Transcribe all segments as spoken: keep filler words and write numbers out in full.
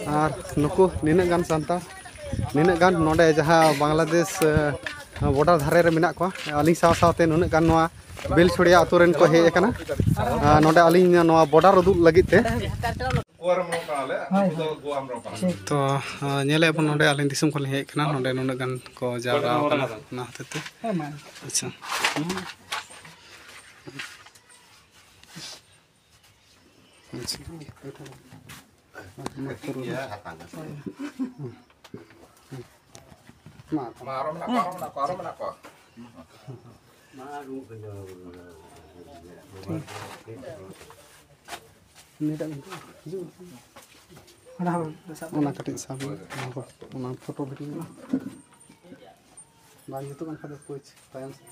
ᱟᱨ ᱱᱩᱠᱩ ᱱᱤᱱᱟᱹᱜ ᱜᱟᱱ ᱥᱟᱱᱛᱟᱲ, ᱱᱤᱱᱟᱹᱜ ᱜᱟᱱ ᱱᱚᱰᱮ ᱡᱟᱦᱟᱸ ᱵᱟᱝᱞᱟᱫᱮᱥ ᱵᱚᱰᱟᱨ ᱫᱷᱟᱨᱮ ᱨᱮ ᱢᱮᱱᱟᱜ ᱠᱚᱣᱟ, ᱟᱹᱞᱤᱧ ᱥᱟᱶ ᱥᱟᱶᱛᱮ ᱱᱩᱱᱟᱹᱜ ᱜᱟᱱ ᱱᱚᱣᱟ ᱵᱮᱞᱪᱷᱚᱲᱤᱭᱟ ᱟᱛᱳ ᱨᱮᱱ ᱠᱚ ᱦᱮᱡ ᱟᱠᱟᱱᱟ᱾ ᱟᱨ ᱱᱚᱰᱮ ᱟᱹᱞᱤᱧ ᱱᱚᱣᱟ ᱵᱚᱰᱟᱨ ᱩᱫᱩᱜ ᱞᱟᱹᱜᱤᱫ ᱛᱮ᱾ ᱛᱚ, ᱧᱮᱞᱮᱫ ᱵᱚᱱ ᱱᱚᱰᱮ ᱟᱹᱞᱤᱧ ᱫᱤᱥᱚᱢ ᱠᱷᱚᱱ ᱞᱤᱧ ᱦᱮᱡ ᱟᱠᱟᱱᱟ, ᱱᱚᱰᱮ ᱱᱩᱱᱟᱹᱜ ᱜᱟᱱ ᱠᱚ ᱡᱟᱣᱨᱟ ᱟᱠᱟᱱᱟ ᱚᱱᱟ ᱦᱚᱛᱮᱡ ᱛᱮ᱾ ᱟᱪᱪᱷᱟ᱾ ᱟᱪᱪᱷᱟ᱾ ᱢᱟ, ᱟᱨᱚ ᱢᱮᱱᱟᱜ ᱠᱚᱣᱟ, ᱟᱨᱚ ᱢᱮᱱᱟᱜ ᱠᱚᱣᱟ, ᱟᱨᱚ ᱢᱮᱱᱟᱜ ᱠᱚᱣᱟ᱾ ᱚᱱᱟ ᱠᱟᱹᱴᱤᱡ ᱥᱟᱵ ᱢᱮ, ᱚᱱᱟ ᱠᱚ, ᱚᱱᱟ ᱯᱷᱳᱴᱳ ᱵᱷᱤᱰᱤᱭᱳ᱾ ᱵᱟᱝ ᱡᱩᱛᱩᱜ ᱠᱟᱱ ᱠᱷᱟᱡ ᱫᱚ ᱠᱳᱪ ᱛᱟᱭᱚᱢ ᱥᱮᱫ᱾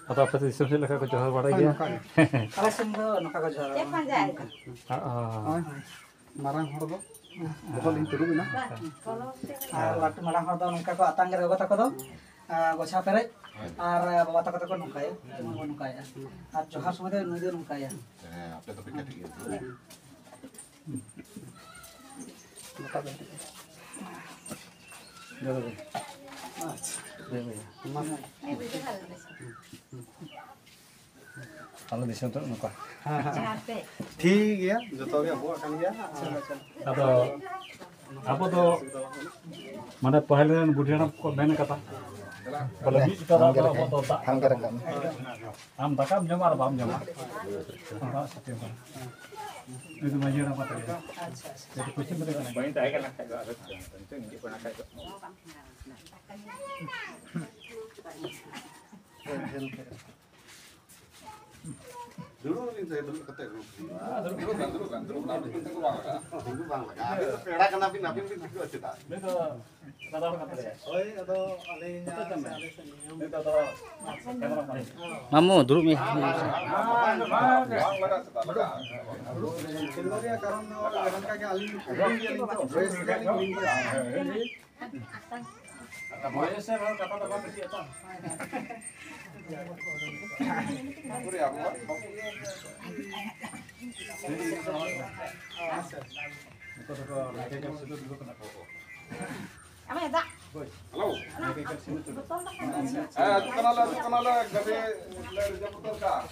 ᱟᱫᱚ ᱟᱯᱮ ᱥᱮᱫ ᱫᱤᱥᱚᱢ ᱪᱮᱫ ᱞᱮᱠᱟ ᱠᱚ ᱡᱚᱦᱟᱨ ᱵᱟᱲᱟᱭ ᱦᱳᱭ, ᱜᱮᱭᱟ? ᱱᱚᱝᱠᱟ ᱜᱮ᱾ ᱟᱞᱮ ᱥᱮᱱ ᱫᱚ ᱱᱚᱝᱠᱟ ᱠᱚ ᱡᱚᱦᱟᱨᱟ᱾ ᱦᱚᱸ, ᱦᱚᱸ᱾ ᱦᱳᱭ᱾ ᱢᱟᱨᱟᱝ ᱦᱚᱲ ᱫᱚ ᱵᱚᱦᱚᱜ ᱞᱤᱧ ᱛᱩᱲᱩᱵ ᱮᱱᱟ᱾ ᱟᱨ ᱞᱟᱹᱴᱩ ᱢᱟᱨᱟᱝ ᱦᱚᱲ ᱫᱚ ᱱᱚᱝᱠᱟ ᱠᱚ ᱟᱛᱟᱝ ᱜᱮ ᱜᱚᱜᱚ ᱛᱟᱠᱚ ᱫᱚ, ᱟᱨ ᱜᱚᱪᱷᱟ ᱯᱮᱨᱮᱡ, ᱟᱨ ᱵᱟᱵᱟ ᱛᱟᱠᱚ ᱫᱚᱠᱚ ᱱᱚᱝᱠᱟᱭᱟ, ᱡᱮᱢᱚᱱ ᱵᱚᱱ ᱱᱚᱝᱠᱟᱭᱟ᱾ ᱟᱨ ᱡᱚᱦᱟᱨ ᱥᱚᱢᱚᱭ ᱫᱚ ᱱᱩᱭ ᱫᱚ ᱱᱚᱝᱠᱟᱭᱟ᱾ ᱦᱮᱸ, ᱟᱯᱮ ᱫᱚᱯᱮ ᱠᱟᱹᱴᱤᱡ ᱜᱮᱭᱟ᱾ ᱜᱚᱴᱟ ᱫᱚ ᱦᱤᱡᱩᱜ ᱠᱟᱱᱟ᱾ ᱟᱪᱪᱷᱟ᱾ ᱢᱟ᱾ ᱟᱞᱮ ᱫᱤᱥᱚᱢ ᱫᱚ ᱱᱚᱝᱠᱟ᱾ ᱦᱮᱸ, ᱦᱮᱸ᱾ ᱴᱷᱤᱠ ᱜᱮᱭᱟ, ᱡᱚᱛᱚ ᱜᱮ ᱟᱵᱚᱣᱟᱜ ᱠᱟᱱ ᱜᱮᱭᱟ᱾ ᱟᱫᱚ ᱟᱵᱚ ᱫᱚ ᱢᱟᱱᱮ ᱯᱟᱹᱦᱤᱞ ᱨᱮᱱ ᱵᱩᱰᱷᱤ ᱦᱟᱲᱟᱢ ᱠᱚ ᱢᱮᱱ ᱠᱟᱫᱟ, ᱵᱚᱞᱮ ᱢᱤᱫ ᱠᱟᱛᱷᱟ ᱫᱚ ᱟᱵᱚ ᱫᱚ ᱫᱟᱜ᱾ ᱟᱢ ᱫᱟᱠᱟᱢ ᱡᱚᱢᱟ ᱟᱨ ᱵᱟᱢ ᱡᱚᱢᱟ, ᱚᱱᱟ ᱥᱤᱥᱴᱮᱢ ᱠᱟᱱᱟ᱾ ᱱᱩᱭ ᱫᱚ ᱢᱟᱹᱡᱷᱤ ᱦᱟᱲᱟᱢ ᱠᱟᱱ ᱛᱟᱞᱮᱭᱟ᱾ ᱱᱩᱭ ᱫᱚ ᱯᱚᱪᱷᱤᱢ ᱨᱮ ᱠᱟᱱᱟᱭ᱾ ᱵᱟᱹᱧ ᱛᱟᱦᱮᱸ ᱠᱟᱱᱟ ᱠᱷᱟᱡ ᱫᱚ, ᱟᱫᱚ ᱪᱤᱠᱟᱹᱭᱟᱢ? ᱱᱤᱛᱚᱜ ᱤᱧ ᱦᱤᱡᱩᱜ ᱠᱟᱱᱟ ᱠᱷᱟᱡ ᱫᱚ᱾ ᱫᱩᱲᱩᱵ ᱟᱹᱞᱤᱧ ᱥᱮ, ᱫᱩᱲᱩᱵ ᱠᱟᱛᱮ ᱜᱚᱞᱯᱚ ᱦᱩᱭᱩᱜᱼᱟ᱾ ᱫᱩᱲᱩᱵ ᱠᱟᱱ, ᱫᱩᱲᱩᱵ ᱠᱟᱱ, ᱫᱩᱲᱩᱵ ᱠᱟᱱ, ᱫᱩᱲᱩᱵ ᱠᱟᱱ, ᱫᱩᱲᱩᱵ ᱠᱟᱱ᱾ ᱫᱩᱲᱩᱵ ᱵᱟᱝ ᱞᱟᱜᱟᱜᱼᱟ᱾ ᱟᱹᱵᱤᱱ ᱫᱚ ᱯᱮᱲᱟ ᱠᱟᱱᱟ ᱵᱤᱱ, ᱟᱹᱵᱤᱱ ᱵᱤᱱ ᱦᱤᱡᱩᱜᱼᱟ ᱪᱮᱫᱟᱜ? ᱦᱳᱭ, ᱟᱫᱚ ᱟᱹᱞᱤᱧ ᱟᱞᱮ ᱥᱮᱱ ᱢᱟᱢᱩ, ᱫᱩᱲᱩᱵ ᱢᱮ᱾ ᱵᱟᱝ ᱞᱟᱜᱟᱜᱼᱟ, ᱪᱮᱫᱟᱜ ᱞᱟᱜᱟᱜᱼᱟ? ᱪᱮᱫ ᱨᱮᱭᱟᱜ ᱠᱟᱨᱚᱱ ᱫᱚ ᱱᱚᱝᱠᱟ ᱜᱮ, ᱟᱹᱞᱤᱧ ᱦᱩᱰᱤᱧ ᱜᱮᱭᱟᱞᱤᱧ ᱛᱚ, ᱵᱚᱭᱮᱥ ᱜᱮᱭᱟᱞᱤᱧ ᱦᱩᱰᱤᱧ ᱜᱮᱭᱟ᱾ ᱵᱚᱭᱮᱥ ᱨᱮ ᱦᱚᱲ ᱠᱟᱛᱷᱟ ᱫᱚ ᱵᱟᱝ ᱠᱩᱥᱤᱭᱟᱜᱼᱟ ᱛᱚ᱾ ᱦᱮᱞᱳ᱾ ᱦᱮᱸ, ᱦᱤᱡᱩᱜ ᱠᱟᱱᱟᱞᱮ, ᱦᱤᱡᱩᱜ ᱠᱟᱱᱟᱞᱮ, ᱜᱟᱹᱰᱤ ᱞᱮ ᱨᱤᱡᱟᱵᱷ ᱩᱛᱟᱹᱨ ᱠᱟᱜᱼᱟ᱾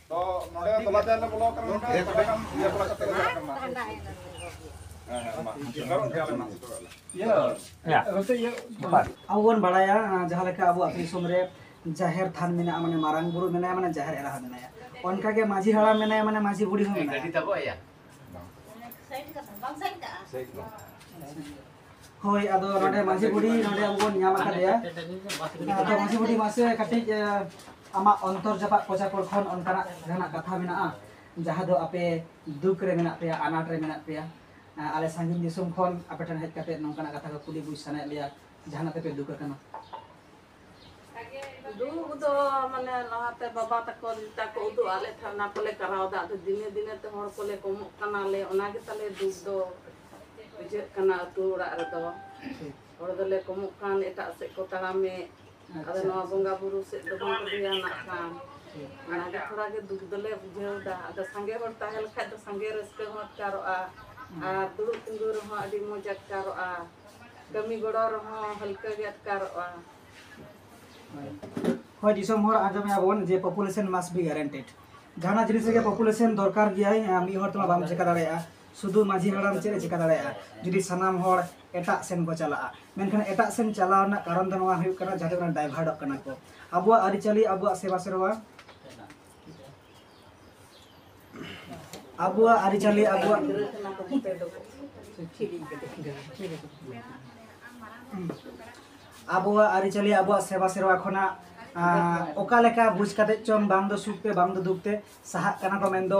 ᱛᱚ, ᱱᱚᱰᱮ ᱫᱚᱞᱟ ᱪᱟᱭ ᱞᱮ ᱵᱚᱞᱚ ᱠᱟᱱᱟ, ᱱᱚᱰᱮ ᱤᱭᱟᱹ ᱵᱟᱲᱟ ᱠᱟᱛᱮ ᱞᱮ ᱪᱟᱞᱟᱜ ᱠᱟᱱᱟ᱾ ᱦᱮᱸ, ᱦᱮᱸ, ᱢᱟ, ᱥᱮᱴᱮᱨᱚᱜ ᱜᱮᱭᱟᱞᱮ ᱱᱟᱜ, ᱥᱮᱴᱮᱨᱚᱜ ᱟᱞᱮ᱾ ᱤᱭᱟᱹ, ᱤᱭᱟᱹ, ᱱᱚᱛᱮ ᱤᱭᱟᱹ, ᱟᱵᱚ ᱵᱚᱱ ᱵᱟᱲᱟᱭᱟ, ᱡᱟᱦᱟᱸ ᱞᱮᱠᱟ ᱟᱵᱚ ᱟᱹᱛᱩ ᱫᱤᱥᱚᱢ ᱨᱮ ᱡᱟᱦᱮᱨ ᱛᱷᱟᱱ ᱢᱮᱱᱟᱜᱼᱟ, ᱢᱟᱱᱮ ᱢᱟᱨᱟᱝ ᱵᱩᱨᱩ ᱢᱮᱱᱟᱭᱟ, ᱢᱟᱱᱮ ᱡᱟᱦᱮᱨ ᱮᱨᱟ ᱦᱚᱸ ᱢᱮᱱᱟᱭᱟ, ᱚᱱᱠᱟ ᱜᱮ ᱢᱟᱹᱡᱷᱤ ᱦᱟᱲᱟᱢ ᱢᱮᱱᱟᱭᱟ, ᱢᱟᱱᱮ ᱢᱟᱹᱡᱷᱤ ᱵᱩᱲᱦᱤ ᱦᱚᱸ ᱢᱮᱱᱟᱭᱟ᱾ ᱦᱳᱭ, ᱟᱫᱚ ᱱᱚᱰᱮ ᱢᱟᱹᱡᱷᱤ ᱵᱩᱰᱷᱤ ᱱᱚᱰᱮ ᱟᱵᱚ ᱵᱚᱱ ᱧᱟᱢ ᱟᱠᱟᱫᱮᱭᱟ᱾ ᱟᱫᱚ ᱢᱟᱹᱡᱷᱤ ᱵᱩᱰᱷᱤ, ᱢᱟᱥᱮ ᱠᱟᱹᱴᱤᱡ, ᱮ, ᱟᱢᱟᱜ ᱚᱱᱛᱚᱨ ᱡᱟᱯᱟᱜ ᱠᱚᱪᱟ ᱠᱚᱲ ᱠᱷᱚᱱ ᱚᱱᱠᱟᱱᱟᱜ ᱡᱟᱦᱟᱱᱟᱜ ᱠᱟᱛᱷᱟ ᱢᱮᱱᱟᱜᱼᱟ, ᱡᱟᱦᱟᱸ ᱫᱚ ᱟᱯᱮ ᱫᱩᱠ ᱨᱮ ᱢᱮᱱᱟᱜ ᱯᱮᱭᱟ, ᱟᱱᱟᱴ ᱨᱮ ᱢᱮᱱᱟᱜ ᱯᱮᱭᱟ, ᱮ, ᱟᱞᱮ ᱥᱟᱺᱜᱤᱧ ᱫᱤᱥᱚᱢ ᱠᱷᱚᱱ ᱟᱯᱮ ᱴᱷᱮᱱ ᱦᱮᱡ ᱠᱟᱛᱮ ᱱᱚᱝᱠᱟᱱᱟᱜ ᱠᱟᱛᱷᱟ ᱠᱚ ᱠᱩᱞᱤ ᱵᱩᱡᱽ ᱥᱟᱱᱟᱭᱮᱫ ᱞᱮᱭᱟ, ᱡᱟᱦᱟᱱᱟᱜ ᱛᱮᱯᱮ ᱫᱩᱠ ᱟᱠᱟᱱᱟ? ᱫᱩᱠ ᱫᱚ ᱢᱟᱱᱮ ᱞᱟᱦᱟᱛᱮ ᱵᱟᱵᱟ ᱛᱟᱠᱚ ᱡᱮᱴᱟ ᱠᱚ ᱩᱫᱩᱜ ᱟᱫ ᱞᱮ ᱛᱟᱦᱮᱸ, ᱚᱱᱟ ᱠᱚᱞᱮ ᱠᱚᱨᱟᱣ ᱮᱫᱟ᱾ ᱟᱫᱚ ᱫᱤᱱᱮ ᱫᱤᱱᱮ ᱛᱮ ᱦᱚᱲ ᱠᱚᱞᱮ ᱠᱚᱢᱚᱜ ᱠᱟᱱᱟᱞᱮ, ᱚᱱᱟ ᱜᱮ ᱛᱟᱞᱮ ᱫᱩᱠ ᱫᱚ ᱵᱩᱡᱷᱟᱹᱜ ᱠᱟᱱᱟ ᱟᱹᱛᱩ ᱚᱲᱟᱜ ᱨᱮᱫᱚ᱾ ᱦᱚᱲ ᱫᱚᱞᱮ ᱠᱚᱢᱚᱜ ᱠᱟᱱ, ᱮᱴᱟᱜ ᱥᱮᱫ ᱠᱚ ᱛᱟᱲᱟᱢᱮᱫ᱾ ᱟᱫᱚ ᱟᱪᱪᱷᱟ᱾ ᱱᱚᱣᱟ ᱵᱚᱸᱜᱟ ᱵᱩᱨᱩ ᱥᱮᱫ ᱫᱚ ᱵᱟᱝ ᱠᱚ ᱫᱷᱮᱭᱟᱱᱟᱜ ᱠᱟᱱ᱾ ᱚᱱᱟ ᱜᱮ ᱛᱷᱚᱲᱟ ᱜᱮ ᱫᱩᱠ ᱫᱚᱞᱮ ᱵᱩᱡᱷᱟᱹᱣ ᱮᱫᱟ᱾ ᱟᱫᱚ ᱥᱟᱸᱜᱮ ᱦᱚᱲ ᱛᱟᱦᱮᱸ ᱞᱮᱠᱷᱟᱡ ᱫᱚ ᱥᱟᱸᱜᱮ ᱨᱟᱹᱥᱠᱟᱹ ᱦᱚᱸ ᱟᱴᱠᱟᱨᱚᱜᱼᱟ, ᱦᱩᱸ᱾ ᱟᱨ ᱫᱩᱲᱩᱵ ᱛᱤᱸᱜᱩ ᱨᱮᱦᱚᱸ ᱟᱹᱰᱤ ᱢᱚᱡᱽ ᱟᱴᱠᱟᱨᱚᱜᱼᱟ, ᱠᱟᱹᱢᱤ ᱜᱚᱲᱚ ᱨᱮᱦᱚᱸ ᱦᱟᱹᱞᱠᱟᱹ ᱜᱮ ᱟᱴᱠᱟᱨᱚᱜᱼᱟ᱾ ᱦᱳᱭ, ᱫᱤᱥᱚᱢ ᱦᱚᱲ, ᱟᱸᱡᱚᱢᱮᱜᱼᱟ ᱵᱚᱱ ᱡᱮ population must be guaranteed᱾ ᱡᱟᱦᱟᱱᱟᱜ ᱡᱤᱱᱤᱥ ᱨᱮᱜᱮ population ᱫᱚᱨᱠᱟᱨ ᱜᱮᱭᱟᱭ, ᱢᱤᱫ ᱦᱚᱲ ᱛᱮᱢᱟ ᱵᱟᱢ ᱪᱮᱠᱟ ᱫᱟᱲᱮᱭᱟᱜᱼᱟ᱾ ᱥᱩᱫᱷᱩ ᱢᱟᱹᱡᱷᱤ ᱦᱟᱲᱟᱢ ᱪᱮᱫ ᱮ ᱪᱮᱠᱟ ᱫᱟᱲᱮᱭᱟᱜᱼᱟ ᱡᱩᱫᱤ ᱥᱟᱱᱟᱢ ᱦᱚᱲ ᱮᱴᱟᱜ ᱥᱮᱱ ᱠᱚ ᱪᱟᱞᱟᱜᱼᱟ? ᱢᱮᱱᱠᱷᱟᱱ ᱮᱴᱟᱜ ᱥᱮᱱ ᱪᱟᱞᱟᱣ ᱨᱮᱱᱟᱜ ᱠᱟᱨᱚᱱ ᱫᱚ ᱱᱚᱣᱟ ᱦᱩᱭᱩᱜ ᱠᱟᱱᱟ, ᱡᱟᱦᱟᱸ ᱫᱚ divert ᱚᱜ ᱠᱟᱱᱟ ᱠᱚ᱾ ᱟᱵᱚᱣᱟᱜ ᱟᱹᱨᱤᱪᱟᱹᱞᱤ, ᱟᱵᱚᱣᱟᱜ ᱥᱮᱵᱟ ᱥᱮᱨᱣᱟ, ᱟᱵᱚᱣᱟᱜ ᱟᱹᱨᱤᱪᱟᱹᱞᱤ, ᱟᱵᱚᱣᱟᱜ, ᱟᱵᱚᱣᱟᱜ ᱟᱹᱨᱤᱪᱟᱹᱞᱤ, ᱟᱵᱚᱣᱟᱜ ᱥᱮᱵᱟ ᱥᱮᱨᱣᱟ ᱠᱷᱚᱱᱟᱜ, ᱟᱸ, ᱚᱠᱟ ᱞᱮᱠᱟ ᱵᱩᱡᱽ ᱠᱟᱛᱮ ᱪᱚᱝ, ᱵᱟᱝ ᱫᱚ ᱥᱩᱠ ᱛᱮ, ᱵᱟᱝ ᱫᱚ ᱫᱩᱠ ᱛᱮ, ᱥᱟᱦᱟᱜ ᱠᱟᱱᱟ ᱠᱚ, ᱢᱮᱱᱫᱚ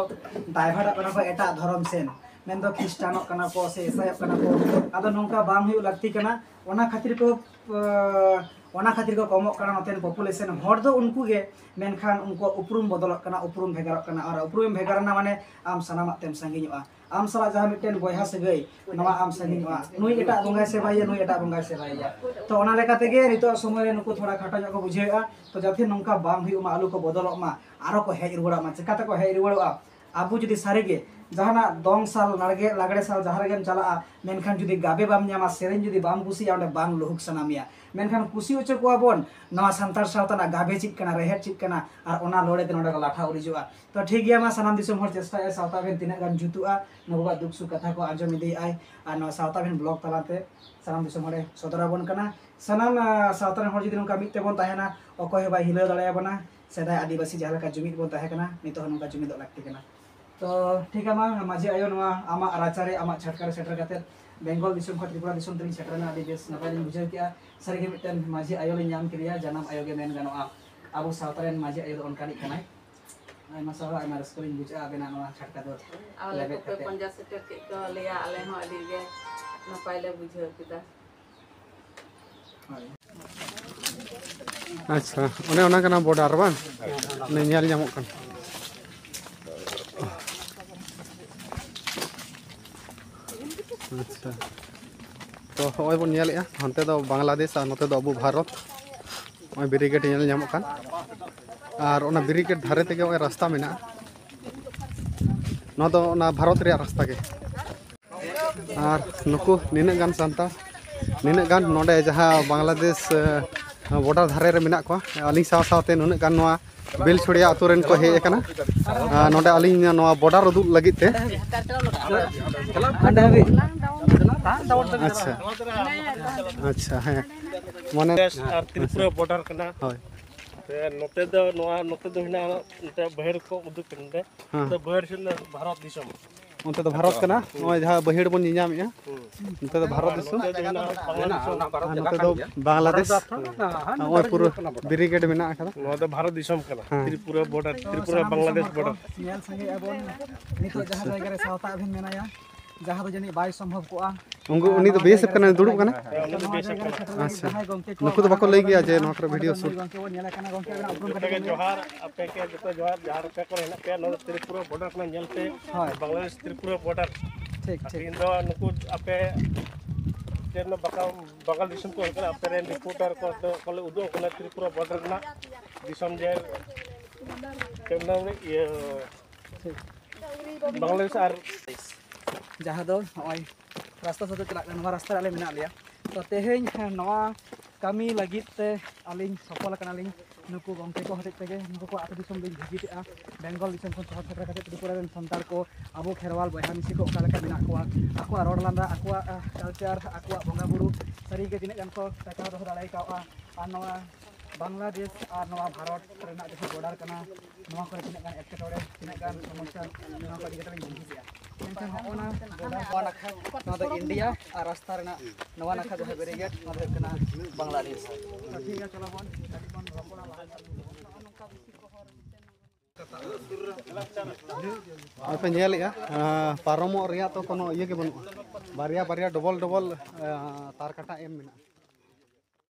divert ᱚᱜ ᱠᱟᱱᱟ ᱠᱚ ᱮᱴᱟᱜ ᱫᱷᱚᱨᱚᱢ ᱥᱮᱱ, ᱢᱮᱱᱫᱚ ᱠᱷᱨᱤᱥᱴᱟᱱᱚᱜ ᱠᱟᱱᱟ ᱠᱚ ᱥᱮ ᱤᱥᱟᱭᱚᱜ ᱠᱟᱱᱟ ᱠᱚ᱾ ᱟᱫᱚ ᱱᱚᱝᱠᱟ ᱵᱟᱝ ᱦᱩᱭᱩᱜ ᱞᱟᱹᱠᱛᱤ ᱠᱟᱱᱟ᱾ ᱚᱱᱟ ᱠᱷᱟᱹᱛᱤᱨ ᱠᱚ, ᱟᱸ, ᱚᱱᱟ ᱠᱷᱟᱹᱛᱤᱨ ᱠᱚ ᱠᱚᱢᱚᱜ ᱠᱟᱱᱟ ᱱᱚᱛᱮᱱ population᱾ ᱦᱚᱲ ᱫᱚ ᱩᱱᱠᱩ ᱜᱮ, ᱢᱮᱱᱠᱷᱟᱱ ᱩᱱᱠᱩᱣᱟᱜ ᱩᱯᱨᱩᱢ ᱵᱚᱫᱚᱞᱚᱜ ᱠᱟᱱᱟ, ᱩᱯᱨᱩᱢ ᱵᱷᱮᱜᱟᱨᱚᱜ ᱠᱟᱱᱟ᱾ ᱟᱨ ᱩᱯᱨᱩᱢᱮᱢ ᱵᱷᱮᱜᱟᱨ ᱮᱱᱟ, ᱢᱟᱱᱮ ᱟᱢ ᱥᱟᱱᱟᱢᱟᱜ ᱛᱮᱢ ᱥᱟᱺᱜᱤᱧᱚᱜᱼᱟ᱾ ᱟᱢ ᱥᱟᱞᱟᱜ ᱡᱟᱦᱟᱸ ᱢᱤᱫᱴᱮᱱ ᱵᱚᱭᱦᱟ ᱥᱟᱹᱜᱟᱹᱭ, ᱱᱚᱣᱟ ᱟᱢ ᱥᱟᱺᱜᱤᱧᱚᱜᱼᱟ᱾ ᱱᱩᱭ ᱮᱴᱟᱜ ᱵᱚᱸᱜᱟᱭ ᱥᱮᱵᱟᱭᱮᱭᱟ, ᱱᱩᱭ ᱮᱴᱟᱜ ᱵᱚᱸᱜᱟᱭ ᱥᱮᱵᱟᱭᱮᱭᱟ᱾ ᱛᱚ, ᱚᱱᱟ ᱞᱮᱠᱟ ᱛᱮᱜᱮ ᱱᱤᱛᱚᱜ ᱥᱚᱢᱚᱭ ᱨᱮ ᱱᱩᱠᱩ ᱛᱷᱚᱲᱟ ᱠᱷᱟᱴᱚ ᱧᱚᱜ ᱠᱚ ᱵᱩᱡᱷᱟᱹᱣᱮᱫᱼᱟ᱾ ᱛᱚ, ᱡᱟᱛᱮ ᱱᱚᱝᱠᱟ ᱵᱟᱝ ᱦᱩᱭᱩᱜ ᱢᱟ, ᱟᱞᱚ ᱠᱚ ᱵᱚᱫᱚᱞᱚᱜ ᱢᱟ, ᱟᱨᱚ ᱠᱚ ᱦᱮᱡ ᱨᱩᱣᱟᱹᱲᱚᱜ ᱢᱟ᱾ ᱪᱮᱠᱟ ᱛᱮᱠᱚ ᱦᱮᱡ ᱨᱩᱣᱟᱹᱲᱚᱜᱼᱟ? ᱟᱵᱚ ᱡᱩᱫᱤ ᱥᱟᱹᱨᱤᱜᱮ ᱡᱟᱦᱟᱱᱟᱜ ᱫᱚᱝ ᱥᱟᱞ, ᱞᱟᱜᱽᱲᱮ, ᱞᱟᱜᱽᱲᱮ ᱥᱟᱞ, ᱡᱟᱦᱟᱸ ᱨᱮᱜᱮᱢ ᱪᱟᱞᱟᱜᱼᱟ, ᱢᱮᱱᱠᱷᱟᱱ ᱡᱩᱫᱤ ᱜᱟᱵᱮ ᱵᱟᱢ ᱧᱟᱢᱟ, ᱥᱮᱨᱮᱧ ᱡᱩᱫᱤ ᱵᱟᱢ ᱠᱩᱥᱤᱭᱟᱜᱼᱟ, ᱚᱸᱰᱮ ᱵᱟᱝ ᱞᱩᱦᱩᱠ ᱥᱟᱱᱟ ᱢᱮᱭᱟ᱾ ᱢᱮᱱᱠᱷᱟᱱ ᱠᱩᱥᱤ ᱦᱚᱪᱚ ᱠᱚᱣᱟ ᱵᱚᱱ ᱱᱚᱣᱟ ᱥᱟᱱᱛᱟᱲ ᱥᱟᱶᱛᱟ ᱨᱮᱱᱟᱜ ᱜᱟᱵᱮ ᱪᱮᱫ ᱠᱟᱱᱟ, ᱨᱮᱦᱮᱫ ᱪᱮᱫ ᱠᱟᱱᱟ, ᱟᱨ ᱚᱱᱟ ᱞᱚᱲᱮ ᱛᱮ ᱱᱚᱸᱰᱮ ᱠᱚ ᱞᱟᱴᱷᱟ ᱩᱨᱤᱡᱚᱜᱼᱟ᱾ ᱛᱚ ᱴᱷᱤᱠ ᱜᱮᱭᱟ, ᱢᱟ ᱥᱟᱱᱟᱢ ᱫᱤᱥᱚᱢ ᱦᱚᱲ ᱪᱮᱥᱴᱟᱭᱟ, ᱥᱟᱶᱛᱟ ᱵᱷᱤᱱ ᱛᱤᱱᱟᱹᱜ ᱜᱟᱱ ᱡᱩᱛᱩᱜᱼᱟ, ᱱᱩᱠᱩᱣᱟᱜ ᱫᱩᱠ ᱥᱩᱠ ᱠᱟᱛᱷᱟ ᱠᱚ ᱟᱸᱡᱚᱢ ᱤᱫᱤᱭᱮᱫᱼᱟᱭ, ᱟᱨ ᱱᱚᱣᱟ ᱥᱟᱶᱛᱟ ᱵᱷᱤᱱ ᱵᱞᱚᱜ ᱛᱟᱞᱟᱛᱮ ᱥᱟᱱᱟᱢ ᱫᱤᱥᱚᱢ ᱦᱚᱲᱮ ᱥᱚᱫᱚᱨ ᱟᱵᱚᱱ ᱠᱟᱱᱟ᱾ ᱥᱟᱱᱟᱢ, ᱟᱸ, ᱥᱟᱶᱛᱟ ᱨᱮᱱ ᱦᱚᱲ ᱡᱩᱫᱤ ᱱᱚᱝᱠᱟ ᱢᱤᱫ ᱛᱮᱵᱚᱱ ᱛᱟᱦᱮᱱᱟ, ᱚᱠᱚᱭ ᱦᱚᱸ ᱵᱟᱭ ᱦᱤᱞᱟᱹᱣ ᱫᱟᱲᱮᱭᱟᱵᱚᱱᱟ᱾ ᱥᱮᱫᱟᱭ ᱟᱹᱫᱤᱵᱟᱹᱥᱤ ᱡᱟᱦᱟᱸ ᱞᱮᱠᱟ ᱡᱩᱢᱤᱫ ᱵᱚᱱ ᱛᱟᱦᱮᱸ ᱠᱟᱱᱟ, ᱱᱤᱛᱚᱜ ᱦᱚᱸ ᱱᱚᱝᱠᱟ ᱡᱩᱢᱤᱫᱚᱜ ᱞᱟᱹᱠᱛᱤ ᱠᱟᱱᱟ᱾ ᱛᱚ ᱴᱷᱤᱠ ᱜᱮᱭᱟ, ᱢᱟ ᱢᱟᱹᱡᱷᱤ ᱟᱭᱳ, ᱱᱚᱣᱟ ᱟᱢᱟᱜ ᱨᱟᱪᱟᱨᱮ, ᱟᱢᱟᱜ ᱪᱷᱟᱴᱠᱟ ᱨᱮ ᱥᱮᱴᱮᱨ ᱠᱟᱛᱮ ᱵᱮᱝᱜᱚᱞ ᱫᱤᱥᱚᱢ ᱠᱷᱚᱱ ᱛᱨᱤᱯᱩᱨᱟ ᱫᱤᱥᱚᱢ ᱛᱮᱞᱤᱧ ᱥᱮᱴᱮᱨᱮᱱᱟ, ᱟᱹᱰᱤ ᱵᱮᱥ ᱱᱟᱯᱟᱭ ᱞᱤᱧ ᱵᱩᱡᱷᱟᱹᱣ ᱠᱮᱜᱼᱟ᱾ ᱥᱟᱹᱨᱤᱜᱮ ᱢᱤᱫᱴᱮᱱ ᱢᱟᱹᱡᱷᱤ ᱟᱭᱳ ᱞᱤᱧ ᱧᱟᱢ ᱠᱮᱫᱮᱭᱟ, ᱡᱟᱱᱟᱢ ᱟᱭᱳ ᱜᱮ ᱢᱮᱱ ᱜᱟᱱᱚᱜᱼᱟ᱾ ᱟᱵᱚ ᱥᱟᱶᱛᱟ ᱨᱮᱱ ᱢᱟᱹᱡᱷᱤ ᱟᱭᱳ ᱫᱚ ᱚᱱᱠᱟᱱᱤᱡ ᱠᱟᱱᱟᱭ᱾ ᱟᱭᱢᱟ ᱥᱟᱨᱦᱟᱣ, ᱟᱭᱢᱟ ᱨᱟᱹᱥᱠᱟᱹ ᱞᱤᱧ ᱵᱩᱡᱷᱟᱹᱣᱟ ᱟᱵᱮᱱᱟᱜ ᱱᱚᱣᱟ ᱪᱷᱟᱴᱠᱟ ᱫᱚ ᱟᱞᱮ ᱞᱮᱵᱮᱫ ᱠᱚᱯᱮ ᱠᱟᱛᱮ᱾ ᱯᱟᱸᱡᱟ ᱥᱮᱴᱮᱨ ᱠᱮᱫ ᱠᱚ ᱞᱮᱭᱟ, ᱟᱞᱮ ᱦᱚᱸ ᱟᱹᱰᱤ ᱜᱮ ᱱᱟᱯᱟᱭ ᱞᱮ ᱵᱩᱡᱷᱟᱹᱣ ᱠᱮᱫᱟ᱾ ᱦᱳᱭ᱾ ᱟᱪᱪᱷᱟ, ᱚᱱᱮ ᱚᱱᱟ ᱠᱟᱱᱟ ᱵᱚᱰᱟᱨ ᱵᱟᱝ? ᱚᱱᱮ ᱧᱮᱞ ᱧᱟᱢᱚᱜ ᱠᱟᱱ᱾ ᱟᱪᱪᱷᱟ, ᱛᱚ ᱦᱚᱸᱜᱼᱚᱭ ᱵᱚᱱ ᱧᱮᱞᱮᱜᱼᱟ, ᱦᱟᱱᱛᱮ ᱫᱚ ᱵᱟᱝᱞᱟᱫᱮᱥ ᱟᱨ ᱱᱚᱛᱮ ᱫᱚ ᱟᱵᱚ ᱵᱷᱟᱨᱚᱛ᱾ ᱱᱚᱜᱼᱚᱭ ᱵᱮᱨᱤᱜᱮᱰ ᱧᱮᱞ ᱧᱟᱢᱚᱜ ᱠᱟᱱ, ᱟᱨ ᱚᱱᱟ ᱵᱮᱨᱤᱜᱮᱰ ᱫᱷᱟᱨᱮ ᱛᱮᱜᱮ ᱱᱚᱜᱼᱚᱭ ᱨᱟᱥᱛᱟ ᱢᱮᱱᱟᱜᱼᱟ᱾ ᱱᱚᱣᱟ ᱫᱚ ᱚᱱᱟ ᱵᱷᱟᱨᱚᱛ ᱨᱮᱭᱟᱜ ᱨᱟᱥᱛᱟ ᱜᱮ᱾ ᱟᱨ ᱱᱩᱠᱩ ᱱᱤᱱᱟᱹᱜ ᱜᱟᱱ ᱥᱟᱱᱛᱟᱲ, ᱱᱤᱱᱟᱹᱜ ᱜᱟᱱ ᱱᱚᱰᱮ ᱡᱟᱦᱟᱸ ᱵᱟᱝᱞᱟᱫᱮᱥ, ᱮ, ᱵᱚᱰᱟᱨ ᱫᱷᱟᱨᱮ ᱨᱮ ᱢᱮᱱᱟᱜ ᱠᱚᱣᱟ, ᱟᱹᱞᱤᱧ ᱥᱟᱶ ᱥᱟᱶᱛᱮ ᱱᱩᱱᱟᱹᱜ ᱜᱟᱱ ᱱᱚᱣᱟ ᱵᱮᱞᱪᱷᱚᱲᱤᱭᱟ ᱟᱛᱳ ᱨᱮᱱ ᱠᱚ ᱦᱮᱡ ᱟᱠᱟᱱᱟ, ᱟᱨ ᱱᱚᱰᱮ ᱟᱹᱞᱤᱧ ᱱᱚᱣᱟ ᱵᱚᱰᱟᱨ ᱩᱫᱩᱜ ᱞᱟᱹᱜᱤᱫ ᱛᱮ᱾ ᱟᱪᱪᱷᱟ, ᱟᱪᱪᱷᱟ, ᱦᱮᱸ, ᱢᱟᱱᱮ ᱵᱟᱝᱞᱟᱫᱮᱥ ᱟᱨ ᱛᱨᱤᱯᱩᱨᱟ ᱵᱚᱰᱟᱨ ᱠᱟᱱᱟ᱾ ᱦᱳᱭ᱾ ᱛᱮ ᱱᱚᱛᱮ ᱫᱚ, ᱱᱚᱣᱟ ᱱᱚᱛᱮ ᱫᱚ ᱦᱮᱱᱟᱜᱼᱟ, ᱱᱚᱛᱮ ᱵᱟᱹᱭᱦᱟᱹᱲ ᱠᱚ ᱩᱫᱩᱜ ᱠᱟᱱᱟ ᱱᱚᱰᱮ᱾ ᱦᱮᱸ᱾ ᱱᱚᱛᱮ ᱵᱟᱹᱭᱦᱟᱹᱲ ᱥᱮᱫ ᱫᱚ ᱵᱷᱟᱨᱚᱛ ᱫᱤᱥᱚᱢ᱾ ᱚᱱᱛᱮ ᱫᱚ ᱵᱷᱟᱨᱚᱛ ᱠᱟᱱᱟ, ᱱᱚᱜᱼᱚᱭ ᱡᱟᱦᱟᱸ ᱵᱟᱹᱭᱦᱟᱹᱲ ᱵᱚᱱ ᱧᱮᱧᱟᱢᱮᱜᱼᱟ, ᱦᱩᱸ᱾ ᱱᱚᱛᱮ ᱫᱚ ᱵᱷᱟᱨᱚᱛ ᱫᱤᱥᱚᱢ᱾ ᱱᱚᱛᱮ ᱫᱚ ᱦᱮᱱᱟᱜᱼᱟ ᱵᱟᱝᱞᱟᱫᱮᱥ᱾ ᱟᱨ ᱱᱚᱛᱮ ᱫᱚ ᱵᱟᱝᱞᱟᱫᱮᱥ᱾ ᱱᱚᱜᱼᱚᱭ ᱯᱩᱨᱟᱹ ᱵᱮᱨᱤᱜᱮᱰ ᱢᱮᱱᱟᱜ ᱟᱠᱟᱫᱟ᱾ ᱱᱚᱣᱟ ᱫᱚ ᱵᱷᱟᱨᱚᱛ ᱫᱤᱥᱚᱢ ᱠᱟᱱᱟ, ᱦᱮᱸ᱾ ᱛᱨᱤᱯᱩᱨᱟ ᱵᱚᱰᱟᱨ, ᱛᱨᱤᱯᱩᱨᱟ ᱵᱟᱝᱞᱟᱫᱮᱥ ᱵᱚᱰᱟᱨ᱾ ᱧᱮᱞ ᱥᱟᱸᱜᱮ ᱟᱵᱚᱱ ᱱᱤᱛᱚᱜ ᱡᱟᱦᱟᱸ ᱡᱟᱭᱜᱟ ᱨᱮ ᱥᱟᱶᱛᱟ ᱟᱹᱵᱤᱱ ᱢᱮᱱᱟᱭᱟ, ᱡᱟᱦᱟᱸ ᱫᱚ ᱡᱟᱹᱱᱤᱡ ᱵᱟᱭ ᱥᱚᱢᱵᱷᱚᱵ ᱠᱚᱜᱼᱟ᱾ ᱩᱱᱠᱩ, ᱩᱱᱤ ᱫᱚ ᱵᱤ ᱮᱥ ᱮᱯᱷ ᱠᱟᱱᱟᱭ, ᱫᱩᱲᱩᱵ ᱠᱟᱱᱟ᱾ ᱦᱮᱸ, ᱩᱱᱤ ᱫᱚ ᱵᱤ ᱮᱥ ᱮᱯᱷ ᱠᱟᱱᱟ᱾ ᱟᱪᱪᱷᱟ᱾ ᱱᱩᱠᱩ ᱫᱚ ᱵᱟᱠᱚ ᱞᱟᱹᱭ ᱜᱮᱭᱟ ᱡᱮ ᱱᱚᱣᱟ ᱠᱚᱨᱮ ᱵᱷᱤᱰᱤᱭᱳ ᱥᱩᱴ᱾ ᱜᱚᱝᱠᱮ ᱵᱚᱱ ᱧᱮᱞᱮ ᱠᱟᱱᱟ, ᱜᱚᱝᱠᱮ ᱟᱵᱤᱱᱟᱜ ᱩᱯᱨᱩᱢ ᱠᱟᱹᱴᱤᱡ ᱡᱚᱛᱚ ᱞᱟᱹᱭ ᱜᱮ ᱵᱤᱱ᱾ ᱡᱚᱦᱟᱨ, ᱟᱯᱮ ᱜᱮ ᱡᱚᱛᱚ ᱡᱚᱦᱟᱨ, ᱡᱟᱦᱟᱸ ᱨᱮᱯᱮ ᱠᱚᱨᱮ ᱦᱮᱱᱟᱜ ᱯᱮᱭᱟ, ᱱᱚᱣᱟ ᱫᱚ ᱛᱨᱤᱯᱩᱨᱟ ᱵᱚᱰᱟᱨ ᱠᱟᱱᱟ, ᱧᱮᱞ ᱯᱮ᱾ ᱦᱳᱭ᱾ ᱵᱟᱝᱞᱟᱫᱮᱥ ᱛᱨᱤᱯᱩᱨᱟ ᱵᱚᱰᱟᱨ᱾ ᱴᱷᱤᱠ, ᱴᱷᱤᱠ᱾ ᱤᱧ ᱫᱚ ᱱᱩᱠᱩ ᱟᱯᱮ ᱪᱮᱫ ᱫᱚ ᱵᱟᱠᱟ-, ᱵᱟᱝᱜᱟᱞ ᱫᱤᱥᱚᱢ ᱠᱚ ᱦᱮᱡ ᱠᱟᱱᱟ, ᱟᱯᱮ ᱨᱮᱱ ᱨᱤᱯᱳᱨᱴᱟᱨ ᱠᱚ ᱫᱚ ᱠᱚᱞᱮ ᱩᱫᱩᱜ ᱠᱟᱱᱟ ᱛᱨᱤᱯᱩᱨᱟ ᱵᱚᱰᱟᱨ ᱨᱮᱱᱟᱜ ᱫᱤᱥᱚᱢ ᱡᱮ ᱪᱮᱫ ᱢᱮᱱᱟ ᱤᱭᱟᱹ ᱴᱷᱤᱠ᱾ ᱵᱟᱝᱞᱟᱫᱮᱥ ᱟᱨ ᱡᱟᱦᱟᱸ ᱫᱚ ᱱᱚᱜᱼᱚᱭ ᱨᱟᱥᱛᱟ ᱥᱟᱶᱛᱮ ᱪᱟᱞᱟᱜ ᱠᱟᱱᱟ, ᱱᱚᱣᱟ ᱨᱟᱥᱛᱟ ᱨᱮ ᱟᱞᱮ ᱢᱮᱱᱟᱜ ᱞᱮᱭᱟ᱾ ᱛᱚ ᱛᱮᱦᱮᱧ ᱱᱚᱣᱟ ᱠᱟᱹᱢᱤ ᱞᱟᱹᱜᱤᱫ ᱛᱮ ᱟᱹᱞᱤᱧ ᱥᱚᱯᱷᱚᱞ ᱟᱠᱟᱱᱟᱞᱤᱧ ᱱᱩᱠᱩ ᱜᱚᱢᱠᱮ ᱠᱚ ᱦᱚᱛᱮᱡ ᱛᱮᱜᱮ᱾ ᱱᱩᱠᱩ ᱠᱚ ᱟᱹᱛᱩ ᱫᱤᱥᱚᱢ ᱞᱤᱧ ᱵᱷᱤᱡᱤᱴᱮᱜᱼᱟ, ᱵᱮᱝᱜᱚᱞ ᱫᱤᱥᱚᱢ ᱠᱷᱚᱱ ᱥᱚᱦᱚᱨ ᱥᱮᱴᱮᱨ ᱠᱟᱛᱮ ᱛᱨᱤᱯᱩᱨᱟ ᱨᱮᱱ ᱥᱟᱱᱛᱟᱲ ᱠᱚ, ᱟᱵᱚ ᱠᱷᱮᱨᱣᱟᱞ ᱵᱚᱭᱦᱟ ᱢᱤᱥᱤ ᱠᱚ ᱚᱠᱟ ᱞᱮᱠᱟ ᱢᱮᱱᱟᱜ ᱠᱚᱣᱟ, ᱟᱠᱚᱣᱟᱜ ᱨᱚᱲ ᱞᱟᱸᱫᱟ, ᱟᱠᱚᱣᱟᱜ ᱠᱟᱞᱪᱟᱨ, ᱟᱠᱚᱣᱟᱜ ᱵᱚᱸᱜᱟ ᱵᱩᱨᱩ ᱥᱟᱹᱨᱤᱜᱮ ᱛᱤᱱᱟᱹᱜ ᱜᱟᱱ ᱠᱚ ᱴᱮᱠᱟᱣ ᱫᱚᱦᱚ ᱫᱟᱲᱮ ᱠᱟᱣᱟ᱾ ᱟᱨ ᱱᱚᱣᱟ ᱵᱟᱝᱞᱟᱫᱮᱥ ᱟᱨ ᱱᱚᱣᱟ ᱵᱷᱟᱨᱚᱛ ᱨᱮᱱᱟᱜ ᱡᱟᱦᱟᱸ ᱵᱚᱰᱟᱨ ᱠᱟᱱᱟ, ᱱᱚᱣᱟ ᱠᱚᱨᱮ ᱛᱤᱱᱟᱹᱜ ᱜᱟᱱ ᱮᱴᱠᱮᱴᱚᱬᱮ, ᱛᱤᱱᱟᱹᱜ ᱜᱟᱱ ᱥᱚᱢᱚᱥᱥᱟ, ᱱᱚᱣᱟ ᱠᱚ ᱤᱫᱤ ᱠᱟᱛᱮ ᱞᱤᱧ ᱵᱩᱡᱷᱟᱹᱣ ᱠᱮᱜᱼᱟ᱾ ᱢᱮᱱᱠᱷᱟᱱ ᱦᱚᱸᱜᱼᱚ ᱱᱟ ᱵᱚᱰᱟᱨ, ᱱᱚᱣᱟ ᱱᱟᱠᱷᱟ, ᱱᱚᱣᱟ ᱫᱚ ᱤᱱᱰᱤᱭᱟ, ᱟᱨ ᱨᱟᱥᱛᱟ ᱨᱮᱱᱟᱜ ᱱᱚᱣᱟ ᱱᱟᱠᱷᱟ ᱡᱟᱦᱟᱸ ᱵᱮᱨᱤᱜᱮᱴ, ᱱᱚᱣᱟ ᱫᱚ ᱦᱩᱭᱩᱜ ᱠᱟᱱᱟ ᱵᱟᱝᱞᱟᱫᱮᱥ᱾ ᱛᱚ ᱴᱷᱤᱠ ᱜᱮᱭᱟ, ᱪᱚᱞᱚ ᱵᱚᱱ ᱠᱟᱹᱴᱤᱡ ᱵᱚᱱ ᱨᱚᱯᱚᱲᱟ ᱞᱟᱦᱟ ᱥᱮᱫ᱾ ᱟᱯᱮ ᱧᱮᱞᱮᱜᱼᱟ, ᱟᱸ, ᱯᱟᱨᱚᱢᱚᱜ ᱨᱮᱭᱟᱜ ᱛᱚ ᱠᱳᱱᱳ ᱤᱭᱟᱹ ᱜᱮ ᱵᱟᱹᱱᱩᱜᱼᱟ᱾ ᱵᱟᱨᱭᱟ ᱵᱟᱨᱭᱟ ᱰᱚᱵᱚᱞ ᱰᱚᱵᱚᱞ, ᱟᱸ, ᱛᱟᱨ ᱠᱟᱴᱟ ᱮᱢ ᱢᱮᱱᱟᱜᱼᱟ᱾